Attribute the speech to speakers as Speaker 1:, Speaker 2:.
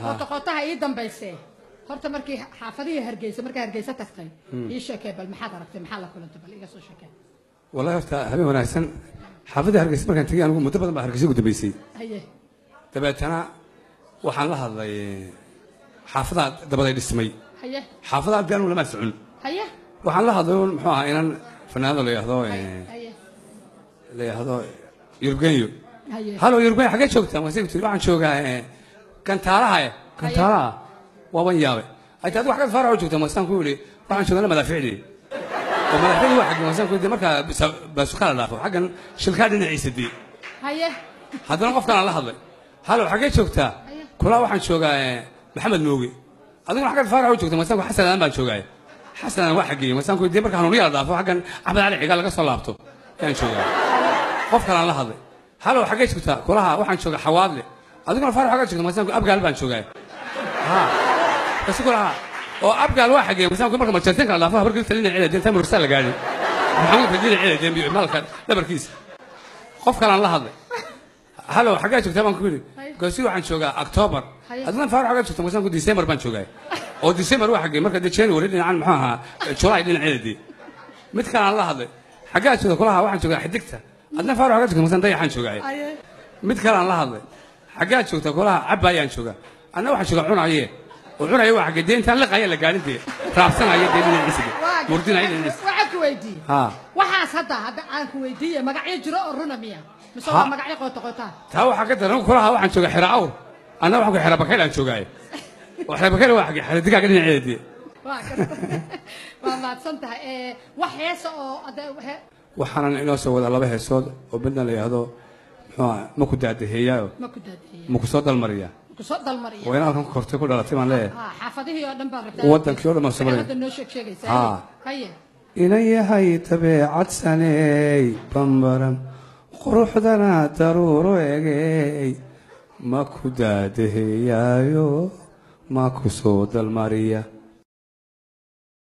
Speaker 1: Qoto qotaha ii dambaysee. Horta markii xaafadihii Hargeysa, markaa Hargeysa tagtay, ii sheekee bal, maxaad aragtay, maxaa la kulantay? Bal iga soo sheekee.
Speaker 2: Wallahi horta habeen wanaagsan. Xaafadda Hargeysa markaan tegay, anigu muddo badan baa Hargeysa ugu dambeysay. Dabeetana waxaan la hadlay xaafadaha dabaday dhismay. Xaafadaha abdi anigu lamaa socon. Waxaan la hadlay un muxuu ahaa inan fanaanada la yidhaahdo la yidhaahdo Yurgenyo. Halo Yurgenyo, xaggee joogtaa? Markaasay ku tiri waxaan joogaa Gantaalaha. Gantaalaha waaban yaabay. Ay taadi wax ka faarax joogtaa? Markaasaan ku yidhi waxaan joognaa madaaficdii. Oo madaaficdii waa xaggee? Markaasaan ku yidhi markaa baasukaa la dhaafo xaggan shilkaa dhinaciisa dee. Haddana qofkan aan la hadlay, halo xaggee joogtaa? Kulaa waxaan joogaa Maxamed Mooge. Adiguna xaggan faarax u joogtaa? Markaasaan ku Xasanaan baan joogaa. Xasanaan waa xaggee? Markaasaan ku yidhi marka hanuuniya la dhaafo xaggan Axmed Cali Cigaal laga soo laabto ayaan joogaa. Qof kale aan la hadlay, halo xaggee joogtaa? Kulaha waxaan joogaa Xawaadle. Adiguna faarax xaggaa joogtaa? Markaasaan ku Abgaal baan joogaa. Ha kasi kulaha oo Abgaal waa xaggee? Markaasaan ku marka majarteenka la dhaafo habargelta dhinaceeda dee intaan mursaa la gaadhin Maxamuud dhinaceeda dee maalka dhabarkiisa. Qof kale aan la hadlay, halo xaggaa joogtaa baan ku yidhi. Markaasuu waxaan joogaa October. Adiguna faarax xaggaa joogtaa? Markaasaan ku December baan joogaa. Oo December waa xaggee? Marka dee January dhinacan muxuu ahaa July dhinaceeda dee. Mid kale aan la hadlay, xaggaa joogta? Kulaha waxaan joogaa Xidigta. Adna faarax xaggaa joogta? Markaasaan Dayaxaan joogaa. Mid kale aan la hadlay, xaggaa joogta? Kulaha Cabbaayaan joogaa. Anna waxaan joogaa Cunaye. Oo Cunaye waa xaggee? Dee intaan liqaya la gaadhin dee raabsanaya dee dhinaciisa dee murdinaya dhinaciisa.
Speaker 1: Waxaan ku weydiiyey waxaas hadda aan ku weydiiyey, magacyo jiro oo runa miya mise waa magacyo qoto qotaa?
Speaker 2: Taa waxaa ka daran kulaha waxaan joogaa Xira Awr. Anna waxaan ku Xira Bakayl aan joogaaye. Oo Xira Bakayl waa xaggee? Xira digaaga dhinaceeda dee.
Speaker 1: Waa garta, waa mahadsan tahay. Wax heesa oo
Speaker 2: Waxaanan inoo soo wadaa laba heesood oo midna la yidhaahdo muxuu ahaa ma ku daadaheeyaayo,
Speaker 1: ma ku daadiyey,
Speaker 2: ma ku soo dalmariyaa,
Speaker 1: ku soo dalmariya.
Speaker 2: Waa inaan halkan ku kortay ku dhalatay baan leeyahay.
Speaker 1: Xaafadihii oo dhan baan rabtaa.
Speaker 2: Wadankii oo dhan baan soo maray.
Speaker 1: Hadda noo sheeg sheegaysaa.
Speaker 2: Inan yahay dabeecad saneey bambaram quruxdana daruuro egey, ma ku daadaheeyaayo ma ku soo dalmariya.